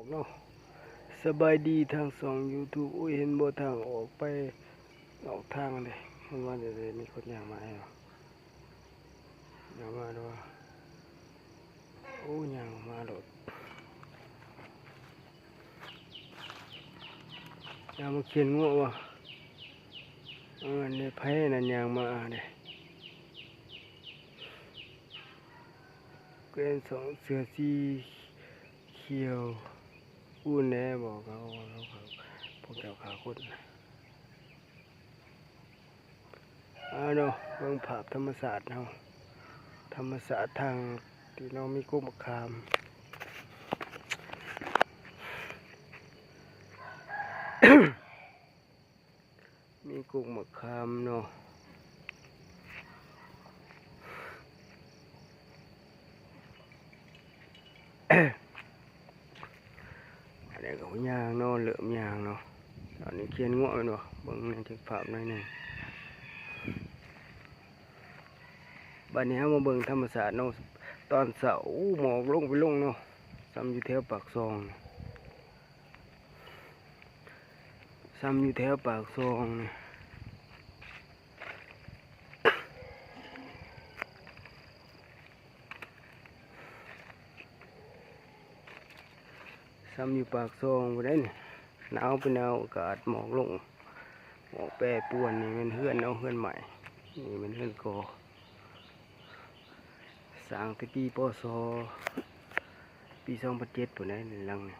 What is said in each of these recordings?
ເນາະ ສະບາຍດີທາງຊ່ອງຢູທູບ. ໂອ້ຍ ເຫັນບໍ່ ທາງອອກໄປນອກທາງເດ້ ເຫັນວ່າເດ ມີຄົນຍ່າງມາແລ້ວ ຍ່າງມາແລ້ວ. ໂອ້ ຍ່າງມາໂລດ ຍ່າງມາຂຽນງົວວະ. ເອີ ອັນນີ້ໃຜນັ້ນຍ່າງມາເດ້ ແຂວນສອງ ເສື້ອສີຂຽວ ອູ້ນແດ່ ບອກເຂົາ ພວກເຈົ້າຂ້າຄົນ. ເອົາເນາະ ເບິ່ງພາບທຳມະຊາດເຮົາ ທຳມະຊາດທາງທີ່ເນາະ ມີກົກໝາກຂາມ ມີກົກໝາກຂາມເນາະ. ອັນນີ້ກໍຍ່າງເນາະ ເລີ່ມຍ່າງເນາະ. ຕອນນີ້ຂຽນງົວແມ່ນບໍ່? ເບິ່ງໃນຄລິບພາບໜ້ອຍໜຶ່ງ. ບັດນີ້ເຮົາມາເບິ່ງທຳມະຊາດເນາະ ຕອນເຊົ້າ. ໂອ້ ໝອກລົງໄປລົງເນາະ ສ່ຳຢູ່ແຖວປາກຊ່ອງ. ສ່ຳຢູ່ແຖວປາກຊ່ອງນີ້ ສ່ຳຢູ່ປາກຊ່ອງພຸ້ນເດ້ນີ້. ໜາວເປັນໜາວ ອາກາດໝອກລົງ ໝອກແປປວນ. ນີ້ແມ່ນເຮືອນເນາະ ເຮືອນໄມ້ ນີ້ແມ່ນເຮືອນກໍ່ ສ້າງແຕ່ປີ ປສ ປີສອງພັນເຈັດພຸ້ນເດ້ ຫຼັງນີ້.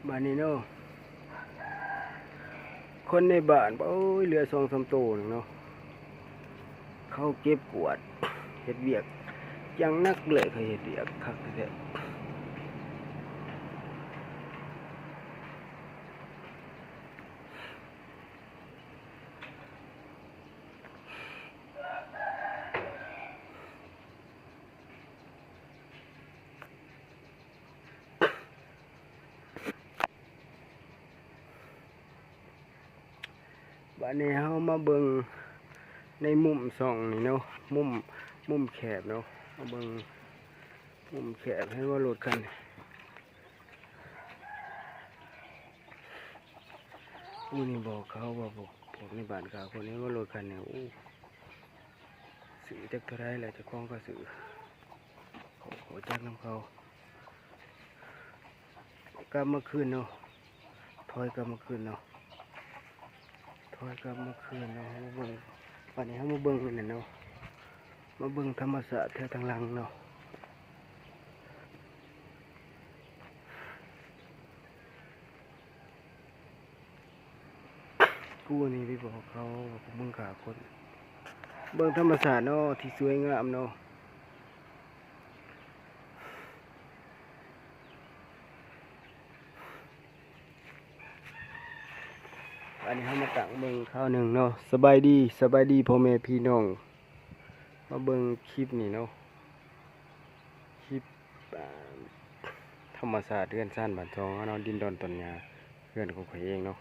ບາດນີ້ເນາະ ຄົນໃນບ້ານ ໂອ້ຍ ເຫຼືອສອງສາມໂຕໜຶ່ງເນາະ ເຂົາເກັບກວາດເຮັດວຽກຢ່າງໜັກເລີຍ. ເຂົາເຮັດວຽກຄັກແທ້ໆ. ບາດນີ້ເຮົາມາເບິ່ງໃນມຸມຊ່ອງນີ້ເນາະ ມຸມ ມຸມແຄບເນາະ ມາເບິ່ງມຸມແຄບ. ເຫັນບໍ່ ລົດຄັນນີ້? ໂອ້ ນີ້ບອກເຂົາວ່າ ພວກ ພວກໃນບ້ານຂ້າຄົນ ເຫັນບໍ່ ລົດຄັນນີ້? ໂອ້ ຊື້ຈັກເທົ່າໃດແຫຼະ ເຈົ້າຂອງກໍຊື້ ເຂົາ ເຂົາຈັກນຳເຂົາ. ກັບມາຄືນເນາະ ຖອຍກັບມາຄືນເນາະ ຖອຍກັບມາຄືນເນາະ. ເຮົາມາເບິ່ງ ບາດນີ້ເຮົາມາເບິ່ງອັນນັ້ນເນາະ ມາເບິ່ງທຳມະຊາດແຖວທາງຫຼັງເນາະ. ກູນີ້ໄປບອກເຂົາວ່າພວກມຶງຂ້າຄົນ. ເບິ່ງທຳມະຊາດເນາະ ທີ່ສວຍງາມເນາະ. ອັນນີ້ເຮົາມາຕັ້ງເບິ່ງຄາວໜຶ່ງເນາະ. ສະບາຍດີ ສະບາຍດີພໍ່ແມ່ພີ່ນ້ອງ ມາເບິ່ງຄລິບນີ້ເນາະ ຄລິບ ອ່າ ທຳມະຊາດເຮືອນຊານບ້ານຊ່ອງເຮົາເນາະ ດິນດອນຕອນຫຍ້າ ເຮືອນຂອງຂ້ອຍເອງເນາະ. ໂ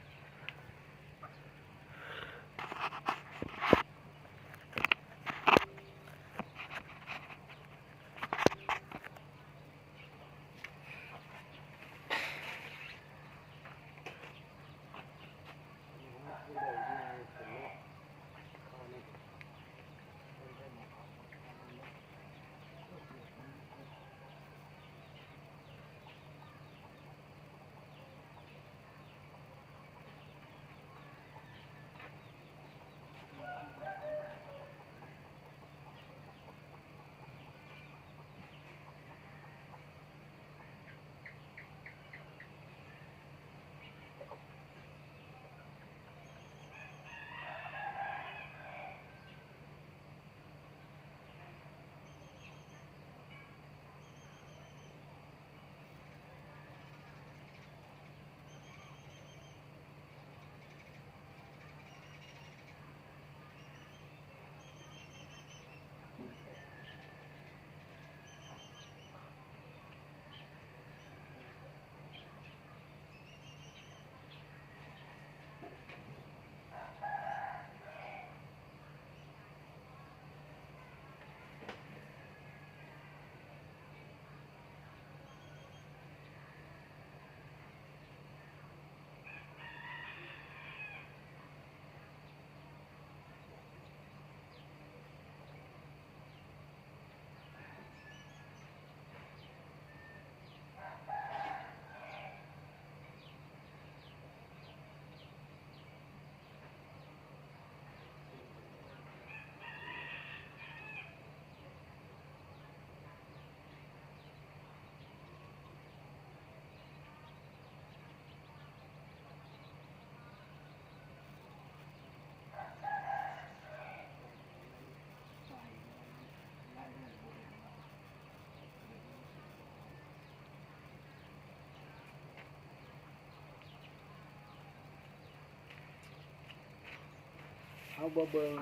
ເຮົາມາເບິ່ງ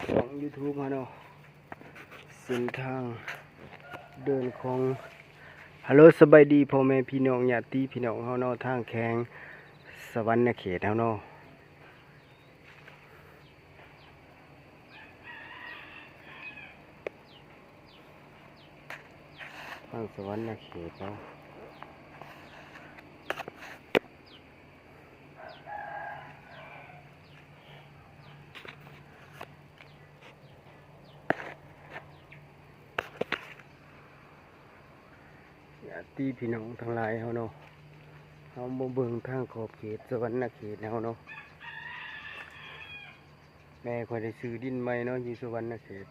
ຊ່ອງຢູທູບເຮົາເນາະ ເສັ້ນທາງເດີນຂອງ ຮັລໂຫຼ ສະບາຍດີພໍ່ແມ່ພີ່ນ້ອງ ຍາດຕິພີ່ນ້ອງເຮົາເນາະ ທາງແຂວງສະຫວັນນະເຂດເຮົາເນາະ. ທາງສະຫວັນນະເຂດເນາະ ຍາດຕິພີ່ນ້ອງທັງຫຼາຍເຮົາເນາະ ເຮົາມາເບິ່ງທາງຂອບເຂດສະຫວັນນະເຂດເຮົາເນາະ. ແມ່ຂ້ອຍໄດ້ຊື້ດິນໃໝ່ເນາະ ຢູ່ສະຫວັນນະເຂດ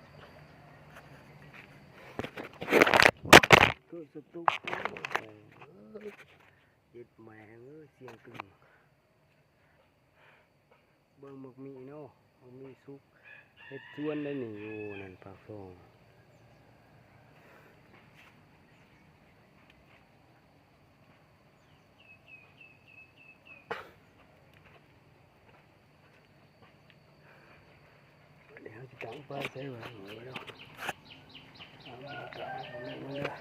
ເກີດສະຕຸກ ເອີ ເຈັບແມ່ເອີຍ ສຽງຕຶງ. ເບິ່ງໝາກມີເນາະ ໝາກມີສຸກ ເຮັດສວນໄດ້ນີ້ ຢູ່ນັ້ນປາກຊ່ອງ. ບັດນີ້ເຮົາຊິຕັ້ງໄຟໃສ່ໄວ້ເນາະ ເອົາມາກາງເບິ່ງເດີ.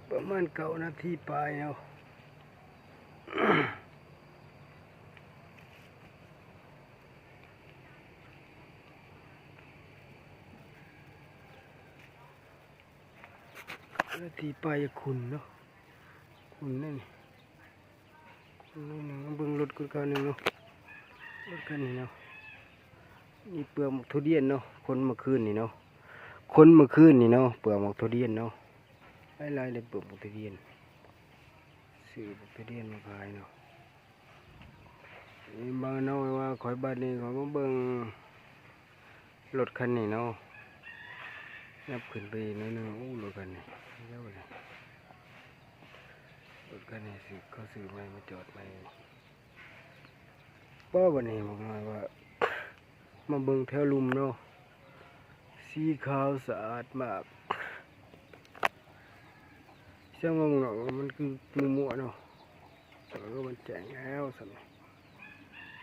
ປະມານເກົ້ານາທີປາຍເນາະ. ທີ່ໄປຂຸນເນາະ ຂຸນນັ້ນ ຂຸນໜ້ອຍໜຶ່ງ. ເບິ່ງລົດກ່ອນຄາວໜຶ່ງເນາະ ລົດຄັນນີ້ເນາະ. ນີ້ເປືອກໝາກທຸລຽນເນາະ ຂົນເມື່ອຄືນນີ້ເນາະ ຂົນເມື່ອຄືນນີ້ເນາະ ເປືອກໝາກທຸລຽນເນາະ. ຫຼາຍໆເດ້ເປືອກໝາກທຸລຽນ ຊື້ໝາກທຸລຽນມາຂາຍເນາະ. ນີ້ເບິ່ງເນາະ ວ່າຂ້ອຍ ບາດນີ້ຂ້ອຍມາເບິ່ງລົດຄັນນີ້ເນາະ ຍັບຂຶ້ນໄປອີກໜ້ອຍໜຶ່ງ. ໂອ້ ລົດຄັນນີ້ ເຈົ້າ ລົດຄັນນີ້ຊື້ ເຂົາຊື້ໃໝ່ ມາຈອດໃໝ່. ປ້າ ບາດນີ້ບອກໜ້ອຍວ່າ ມາເບິ່ງແຖວລຸ່ມເນາະ ສີຂາວສະອາດມາກ. ແສງເບິ່ງນອກມັນຄືມົວໆເນາະ ເອີ ມັນແຈ້ງແລ້ວຊັ້ນ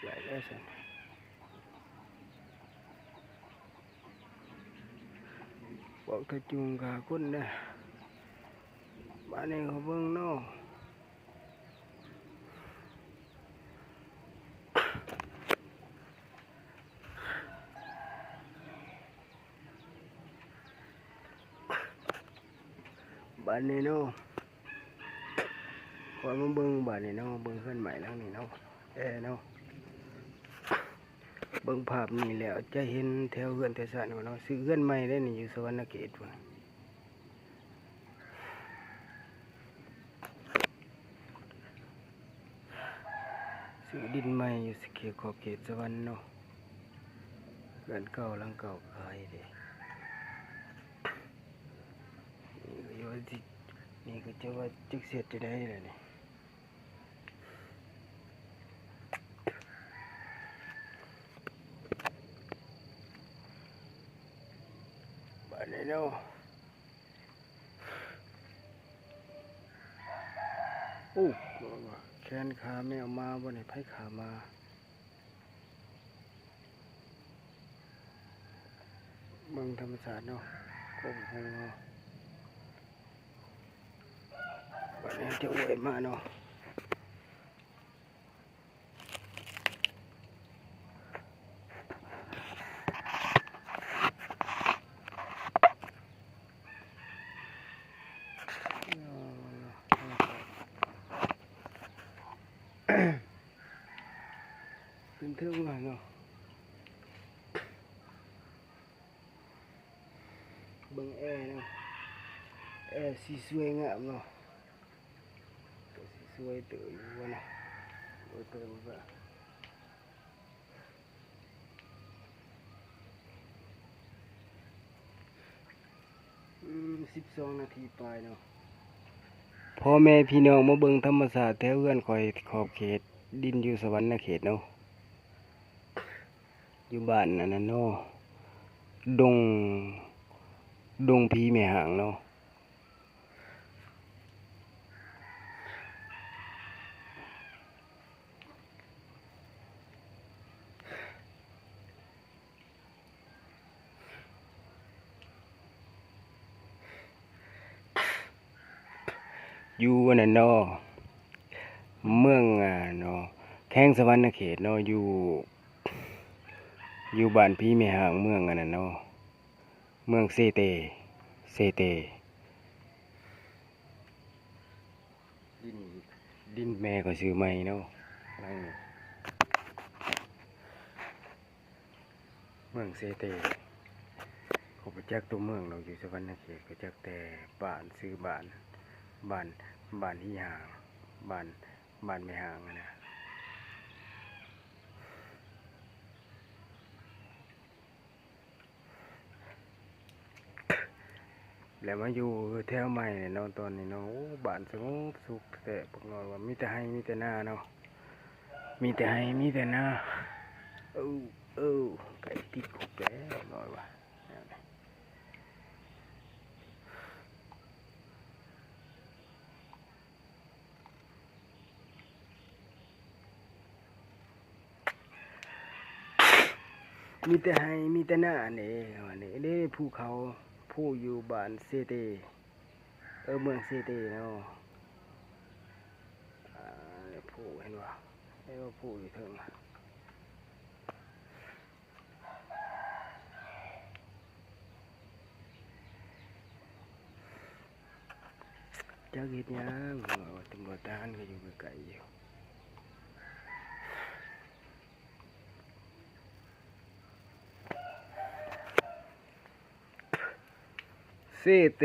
ໄດ້ແລ້ວຊັ້ນ. ພວກກະຈຸງກະຄົນເດ້. ບາດນີ້ເຮົາເບິ່ງເນາະ ບາດນີ້ເນາະ ຂ້ອຍມາເບິ່ງບາດນີ້ເນາະ ເບິ່ງເຮືອນໃໝ່ຫຼັງນີ້ເນາະ ແອເນາະ. ເບິ່ງພາບນີ້ແລ້ວຈະເຫັນແຖວເຮືອນແຖວຊານເນາະ, ຊື້ເຮືອນໃໝ່ເດ້ນີ້ ຢູ່ສະຫວັນນະເຂດພຸ້ນ. ຊື້ດິນໃໝ່ຢູ່ເຂດ ຂອບເຂດສະຫວັນເນາະ, ເຮືອນເກົ່າຫຼັງເກົ່າຂາຍເດ້. ນີ້ກໍຢູ່ວ່າຊິ ນີ້ກໍຈະວ່າຈັກເຮັດຈັ່ງໃດລະນີ້. ບາດນີ້ເນາະ ໂອ້ ແຂນຂາແມວໝາບໍ່ນີ້ ໃຜຂ້າໝາ? ເບິ່ງທຳມະຊາດເນາະ ໂອ້ໂຫ ບາດນີ້ຈະອວຍມາເນາະ. ຂຶ້ນເທິງມາເນາະ. ເບິ່ງແອເນາະ ແອສີສວຍງາມເນາະ, ກໍສີສວຍເຕີບຢູ່ເນາະ ໂອ້ຍ ເຕີບວ່າ ອືມ ສິບສອງນາທີປາຍເນາະ. ພໍ່ແມ່ພີ່ນ້ອງມາເບິ່ງທຳມະຊາດແຖວເຮືອນຂ້ອຍ ຂອບເຂດດິນຢູ່ສະຫວັນນະເຂດເນາະ. ຢູ່ບ້ານອັນນັ້ນເນາະ ດົງ ດົງຜີແມ່ຮ້າງເນາະ. ຢູ່ອັນນັ້ນເນາະ ເມືອງ ອ່າ ເນາະ ແຂວງສະຫວັນນະເຂດເນາະ ຢູ່ ຢູ່ບ້ານຜີແມ່ຮ້າງ ເມືອງອັນນັ້ນເນາະ ເມືອງເຊເຕ ເຊເຕ. ດິນ ດິນແມ່ຂ້ອຍຊື້ໃໝ່ເນາະ ຫຼັງນີ້ ເມືອງເຊເຕ. ຂ້ອຍບໍ່ຈັກຕົວເມືອງດອກ ຢູ່ສະຫວັນນະເຂດ ຂ້ອຍຈັກແຕ່ບ້ານ ຊື່ບ້ານ ບ້ານ ບ້ານຫີຫາງ ບ້ານ ບ້ານແມ່ຮ້າງຫັ້ນນະ. ແລ້ວມາຢູ່ແຖວໃໝ່ນີ້ເນາະ ຕອນນີ້ເນາະ ໂອ້ ບ້ານສະຫງົບສຸກແທ້ ບັກນ້ອຍວ່າ ມີແຕ່ໄຮ່ມີແຕ່ນາເນາະ ມີແຕ່ໄຮ່ມີແຕ່ນາ. ເອີ ເອີ ໃກ້ຕິດຄຸກແລ້ວ ບັກນ້ອຍວ່າ. ມີແຕ່ໄຮ່ມີແຕ່ນາເດ້ ວ່ານີ້ເດ້ ພູເຂົາ ພູຢູ່ບ້ານເຊເຕ ເອີ ເມືອງເຊເຕເນາະ. ອ່າ ພູເຫັນບໍ່ ເຫັນບໍ່ ພູຢູ່ເທິງ. ຈັກເຮັດຫຍັງ ຕຳຫຼວດທະຫານກໍຢູ່ໃກ້ໆຢູ່. ເຊເຕ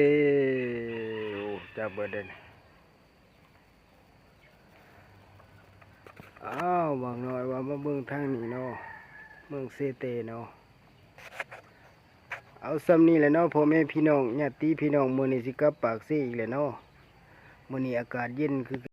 ໂອ້ ຈັບເບິດເດ້. ອ້າວ ບັກນ້ອຍວ່າມາເບິ່ງທາງນີ້ເນາະ ເມືອງເຊເຕເນາະ. ເອົາສ່ຳນີ້ແຫຼະເນາະ ພໍ່ແມ່ພີ່ນ້ອງ ຍາດຕິພີ່ນ້ອງ ມື້ນີ້ຊິກັບປາກເຊອີກແຫຼະເນາະ. ມື້ນີ້ອາກາດເຢັນຄື